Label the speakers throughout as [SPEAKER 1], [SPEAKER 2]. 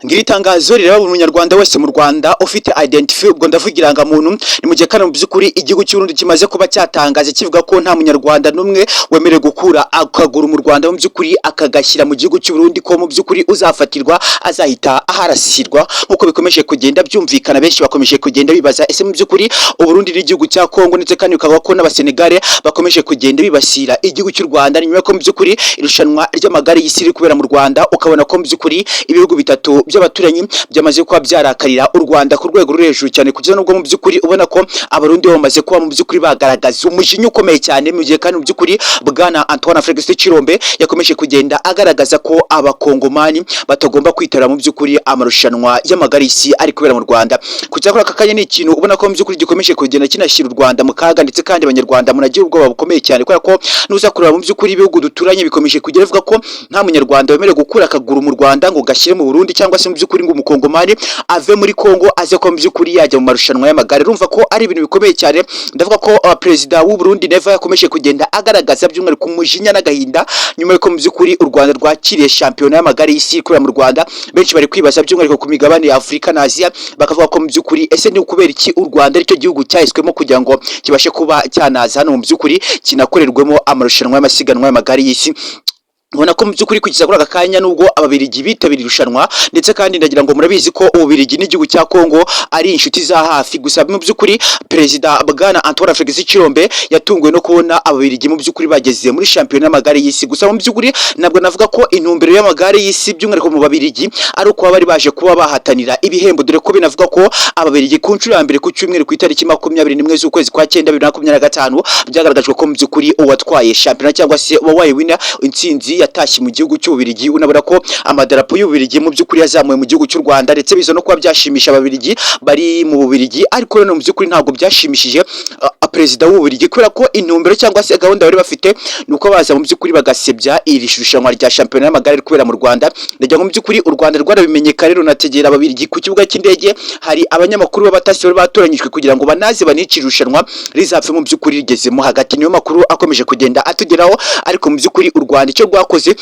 [SPEAKER 1] Ngiri tangazo rireba buri munyarwanda wese mu Rwanda ufite identity, ubwo ndavuga irangamuntu. Ni mu gihe kandi mu by'ukuri igihugu cy'u Burundi kimaze kuba cyatangaza kivuga ko nta munyarwanda n'umwe wemerewe gukura akaguru mu Rwanda mu by'ukuri akagashyira mu gihugu cy'u Burundi, ko mu by'ukuri uzafatirwa azahita aharasirwa. Nk'uko bikomeje kugenda byumvikana, benshi bakomeje kugenda bibaza: ese mu by'ukuri Uburundi n'igihugu cya Kongo, ndetse kandi bikavuga ko n'Abasenegale bakomeje kugenda bibasira igihugu cy'u Rwanda, ni nyuma ko mu by'ukuri irushanwa ry'amagare y'isi riri kubera mu Rwanda, ukabona ko mu by'ukuri ibihugu bitatu by'abaturanyi byamaze kuba byarakarira u Rwanda ku rwego ruri hejuru cyane, kugeza n'ubwo mu by'ukuri ubona ko Abarundi bo bamaze kuba mu by'ukuri bagaragaza umujinya ukomeye cyane. Mu gihe kandi mu by'ukuri bwana Antoine Felix Tshilombo yakomeje kugenda agaragaza ko Abakongomani batagomba kwitabira mu by'ukuri amarushanwa y'amagare y'isi ari kubera mu Rwanda. Kugeza kuri aka kanya ni ikintu ubona ko mu by'ukuri gikomeje kugenda kinashyira u Rwanda mu kaga, ndetse kandi Abanyarwanda munagira ubwoba bukomeye cyane, kubera ko nuza kureba mu by'ukuri ibihugu duturanye bikomeje kugenda bivuga ko nta munyarwanda wemerewe gukura akaguru mu Rwanda ngo gashyire mu Burundi, cyangwa se mu by'ukuri ngo umukongomani ave muri Kongo aze ko mu by'ukuri yajya mu marushanwa y'amagare. Urumva ko ari ibintu bikomeye cyane. Ndavuga ko perezida w'u Burundi Neva yakomeje kugenda agaragaza by'umwihariko umujinya n'agahinda nyuma y'uko mu by'ukuri u Rwanda rwakiriye shampiyona y'amagare y'isi kubera mu Rwanda. Benshi bari kwibaza, by'umwihariko ku migabane ya Afurika na Aziya, bakavuga ko mu by'ukuri ese ni ukubera iki u Rwanda aricyo gihugu cyahiswemo kugira ngo kibashe kuba cyanaza hano mu by'ukuri kinakorerwemo amarushanwa y'amasiganwa y'amagare y'isi? Ubona ko mu by'ukuri kugeza kuri aka kanya, nubwo Ababirigi bitabiriye irushanwa, ndetse kandi ndagira ngo murabizi ko Ububirigi n'igihugu cya Kongo ari inshuti za hafi, gusa mu by'ukuri perezida bwana Antoine Felix Tshilombo yatunguwe no kubona Ababirigi mu by'ukuri bageze muri shampiyona y'amagare y'isi. Gusa mu by'ukuri ntabwo navuga ko intumbero y'amagare y'isi by'umwihariko mu Babirigi ari ukuba bari baje kuba bahatanira ibihembo, dore ko binavuga ko Ababirigi ku nshuro ya mbere ku cyumweru ku itariki 21 z'ukwezi kwa cyenda 2025 byagaragajwe ko mu by'ukuri uwatwaye shampiyona cyangwa se uwabaye winner, intsinzi yatashye mu gihugu cy'Ububirigi. Unabona ko amadarapo y'Ububirigi mu by'ukuri yazamuwe mu gihugu cy'u Rwanda, ndetse biza no kuba byashimisha Ababirigi bari mu Bubirigi, ariko none mu by'ukuri ntabwo byashimishije perezida w'Ububirigi, kubera ko intumbero cyangwa se gahunda bari bafite ni uko baza mu by'ukuri bagasebya iri rushanwa rya shampiyona y'amagare riri kubera mu Rwanda. Ndagira ngo mu by'ukuri u Rwanda rwarabimenye kare, runategera Ababirigi ku kibuga cy'indege. Hari abanyamakuru b'abatasi bari batoranyijwe kugira ngo banaze banicire irushanwa rizapfe mu by'ukuri rigezemo hagati. Niyo makuru akomeje kugenda atugeraho. Ariko mu by'ukuri u Rwanda icyo rwakoze,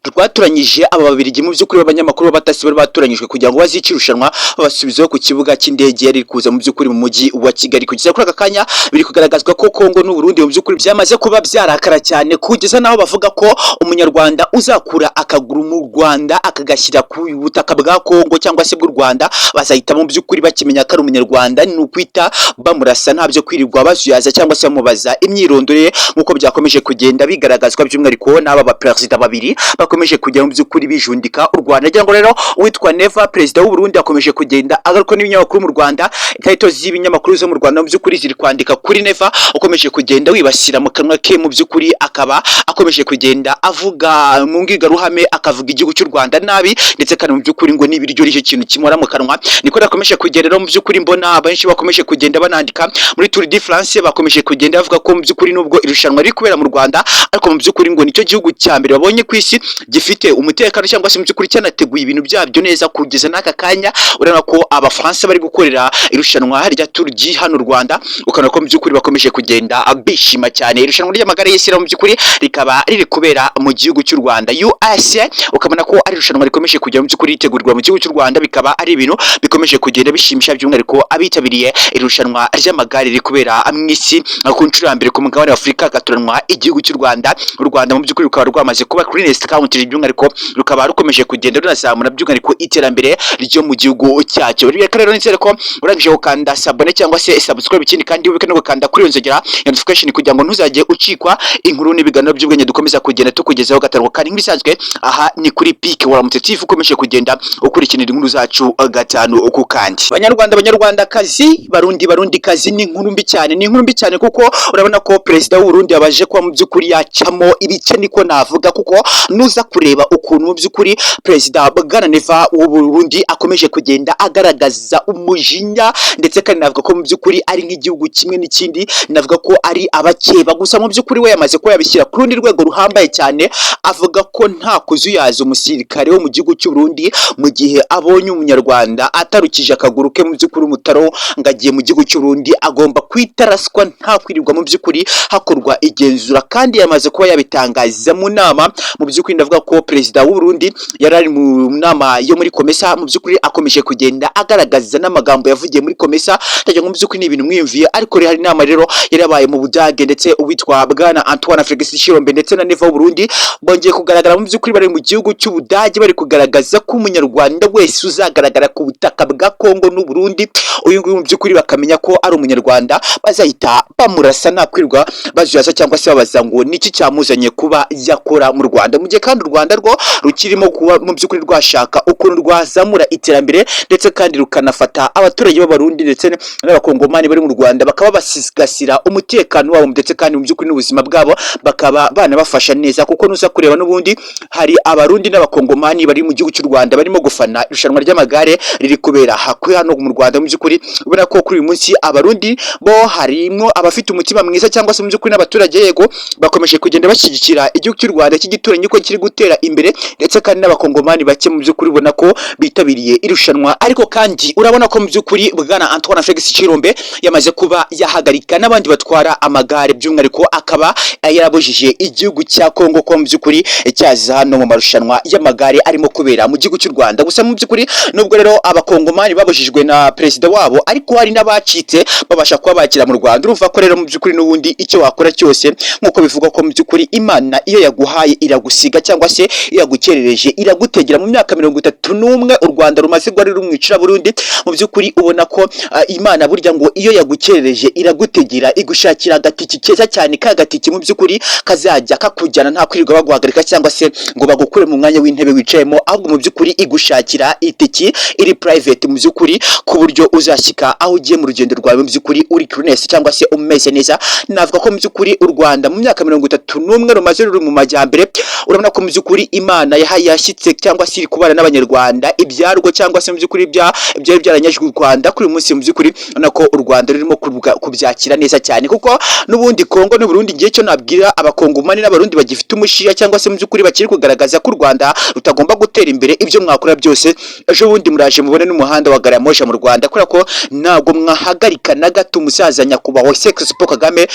[SPEAKER 1] rwatoranyije aba Babirigi mu by'ukuri b'abanyamakuru b'abatasi bari batoranyijwe kugira ngo bazice irushanwa, babasubizeho ku kibuga cy'indege yari kuza mu by'ukuri mu mujyi wa Kigali. Kugeza kuri aka kanya biri kugaragazwa ko Kongo n'u Burundi mu by'ukuri byamaze kuba byarakara cyane, kugeza naho bavuga ko umunyarwanda uzakura akaguru mu Rwanda akagashyira ku butaka bwa Kongo cyangwa se bw'u Rwanda, bazahita mu by'ukuri bakimenya ko ari umunyarwanda, ni ukwita bamurasa, ntabyo kwirirwa bazuyaza cyangwa se bamubaza imyirondoro ye, nk'uko byakomeje kugenda bigaragazwa by'umwihariko n'aba baperezida babiri bakomeje kujya mu by'ukuri bijundika u Rwanda. Ndagira ngo rero uwitwa Neva, perezida w'u Burundi, akomeje kugenda agaruka n'ibinyamakuru mu Rwanda. Title z'ibinyamakuru zo mu Rwanda mu by'ukuri ziri kwandika kuri Neva ukomeje kugenda wibasira mu kanwa ke, mu by'ukuri akaba akomeje kugenda avuga mu mbwirwaruhame, akavuga igihugu cy'u Rwanda nabi, ndetse kandi mu by'ukuri ngo n'ibiryo aricyo kintu kimora mu kanwa. Niko yakomeje kugenda rero. Mu by'ukuri mbona benshi bakomeje kugenda banandika muri Tour de France, bakomeje kugenda bavuga ko mu by'ukuri nubwo irushanwa riri kubera mu Rwanda, ariko mu by'ukuri ngo nicyo gihugu cya mbere babonye ku isi gifite umutekano, cyangwa se mu by'ukuri cyanateguye ibintu byabyo neza. Kugeza n'aka kanya urabona ko Abafaransa bari gukorera irushanwa rya Tour du hano Rwanda, ukabona ko mu by'ukuri bakomeje kugenda bishima cyane. Irushanwa ry'amagare y'isi mu by'ukuri rikaba riri kubera mu gihugu cy'u Rwanda USA, ukabona ko ari irushanwa rikomeje kujya mu by'ukuri ritegurirwa mu gihugu cy'u Rwanda, bikaba ari ibintu bikomeje kugenda bishimisha by'umwihariko abitabiriye irushanwa ry'amagare riri kubera mu isi ku nshuro ya mbere ku mugabane wa Afurika, hagatoranwa igihugu cy'u Rwanda. U Rwanda mu by'ukuri rukaba rwamaze kuba cleanest country, by'umwihariko rukaba rukomeje kugenda runazamura by'umwihariko iterambere ryo mu gihugu cyacyo. Reka rero nizere ko urangije gukanda s'abonner cyangwa se subscribe, ikindi kandi wibuke no gukanda kuri iyo nzogera ya notification kugira ngo ntuzajye ucikwa inkuru n'ibiganiro by'ubwenge dukomeza kugenda tukugezaho gatanu. Kandi nk'ibisanzwe aha ni kuri Peak Waramutse TV, ukomeje kugenda ukurikinira inkuru zacu gatanu ku kandi. Banyarwanda, Banyarwandakazi, Barundi, Barundi kazi, ni inkuru mbi cyane, ni inkuru mbi cyane, kuko urabona ko perezida w'u Burundi yabaje kuba mu by'ukuri yacamo ibice, niko navuga, kuko nuza kureba ukuntu mu by'ukuri perezida bwana Neva w'u Burundi akomeje kugenda agaragaza umujinya, ndetse kandi navuga ko mu by'ukuri ari nk'igihugu kimwe n'ikindi, navuga ko ari abakeba. Gusa mu by'ukuri we yamaze kuba yabishyira ku rundi rwego ruhambaye cyane, avuga ko nta kuzuyaza umusirikare wo mu gihugu cy'u Burundi mu gihe abonye umunyarwanda atarukije akaguru ke mu by'ukuri umutaro ngo agiye mu gihugu cy'u Burundi, agomba kwitaraswa nta kwirirwa mu by'ukuri hakorwa igenzura. Kandi yamaze kuba yabitangaza mu nama mu by'ukuri. Ndavuga avuga ko perezida w'u Burundi yari ari mu nama yo muri COMESA. Mu by'ukuri akomeje kugenda agaragaza n'amagambo yavugiye muri COMESA, ndagira ngo mu by'ukuri ni ibintu mwiyumviye. Ariko rero hari inama rero yarabaye mu Budage, ndetse uwitwa bwana Antoine Felix Tshilombo ndetse na Neva w'u Burundi bongeye kugaragara mu by'ukuri bari mu gihugu cy'Ubudage, bari kugaragaza ko umunyarwanda wese uzagaragara ku butaka bwa Kongo n'u Burundi, uyu nguyu mu by'ukuri bakamenya ko ari umunyarwanda, bazahita bamurasa nta kwirwa bazuyaza cyangwa se babaza ngo niki cyamuzanye kuba yakora mu Rwanda. Mu gihe kandi u Rwanda rwo rukirimo kuba mu by'ukuri rwashaka ukuntu rwazamura iterambere, ndetse kandi rukanafata abaturage b'Abarundi ndetse n'Abakongomani bari mu Rwanda, bakaba basigasira umutekano wabo, ndetse kandi mu by'ukuri n'ubuzima bwabo bakaba banabafasha neza, kuko nuza kureba n'ubundi hari Abarundi n'Abakongomani bari mu gihugu cy'u Rwanda barimo gufana irushanwa ry'amagare riri kubera hakwi hano mu Rwanda. Mu by'ukuri ubona ko kuri uyu munsi Abarundi bo harimo abafite umutima mwiza, cyangwa se mu by'ukuri n'abaturage yego bakomeje kugenda bashyigikira igihugu cy'u Rwanda cy'igituranyi ko kiri gutera imbere, ndetse kandi n'Abakongomani bake mu by'ukuri ubona ko bitabiriye irushanwa. Ariko kandi urabona ko mu by'ukuri bwana Antoine Felix Tshilombo yamaze kuba yahagarika n'abandi batwara amagare, by'umwihariko akaba yarabujije igihugu cya Kongo ko mu by'ukuri cyaza hano mu marushanwa y'amagare arimo kubera mu gihugu cy'u Rwanda. Gusa mu by'ukuri nubwo rero Abakongomani babujijwe na perezida wabo, ariko hari n'abacitse babasha kuba bakira mu Rwanda. Urumva ko rero mu by'ukuri n'ubundi icyo wakora cyose, nk'uko bivugwa ko mu by'ukuri Imana iyo yaguhaye iragusiga, cyangwa se iyo yagukerereje iragutegera, mu myaka 31 u Rwanda rumaze rwari rumwicira Burundi, mu by'ukuri ubona ko Imana burya ngo iyo yagukerereje iragutegera, igushakira agatiki keza cyane, ka gatiki mu by'ukuri kazajya kakujyana nta kwirirwa baguhagarika cyangwa se ngo bagukure mu mwanya w'intebe wicayemo, ahubwo mu by'ukuri igushakira itiki iri private mu by'ukuri, ku buryo uzashyika aho ugiye mu rugendo rwawe mu by'ukuri uri clearness cyangwa se umeze neza. Navuga ko mu by'ukuri u Rwanda mu myaka 31 rumaze ruri mu majyambere, urabona ko mu by'ukuri Imana yashyitse cyangwa se iri kubana n'Abanyarwanda, ibyarwo cyangwa se mu by'ukuri byari byaranyajwe u Rwanda, kuri uyu munsi mu by'ukuri urabona ko u Rwanda rurimo kubyakira neza cyane, kuko n'ubundi Kongo n'u Burundi, igihe cyo nabwira Abakongomani n'Abarundi bagifite umushiya cyangwa se mu by'ukuri bakiri kugaragaza ko u Rwanda rutagomba gutera imbere, ibyo mwakora byose, ejo bundi muraje mubone n'umuhanda wa gari ya moshi mu Rwanda, kubera ko ntabwo mwahagarika na gato umusaza nyakubahwa Sex Paul Kagame,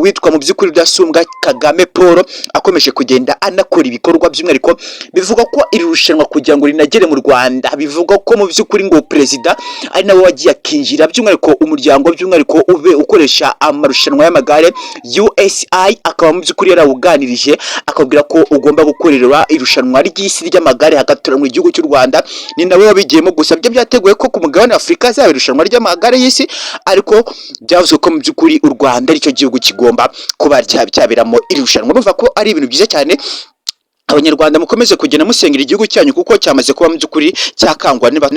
[SPEAKER 1] witwa mu by'ukuri Rudasumbwa Kagame Paul, akomeje kugenda anakora ibikorwa. By'umwihariko bivugwa ko iri rushanwa kugira ngo rinagere mu Rwanda, bivugwa ko mu by'ukuri ngo perezida ari nawe wagiye akinjira, by'umwihariko umuryango by'umwihariko ube ukoresha amarushanwa y'amagare UCI, akaba mu by'ukuri yarawuganirije akabwira ko ugomba gukorera irushanwa ry'isi ry'amagare hagaturanwa igihugu cy'u Rwanda. Ni nawe wabigiyemo. Gusa byo byateguwe ko ku mugabane wa Afurika hazaba irushanwa ry'amagare y'isi, ariko byavuzwe ko mu by'ukuri u Rwanda aricyo gihugu kigomba kuba cyaberamo iri rushanwa. Urumva ko ari ibintu byiza cyane. Abanyarwanda mukomeze kugenda musengera igihugu cyanyu, kuko cyamaze kuba mu by'ukuri cyakangwa niba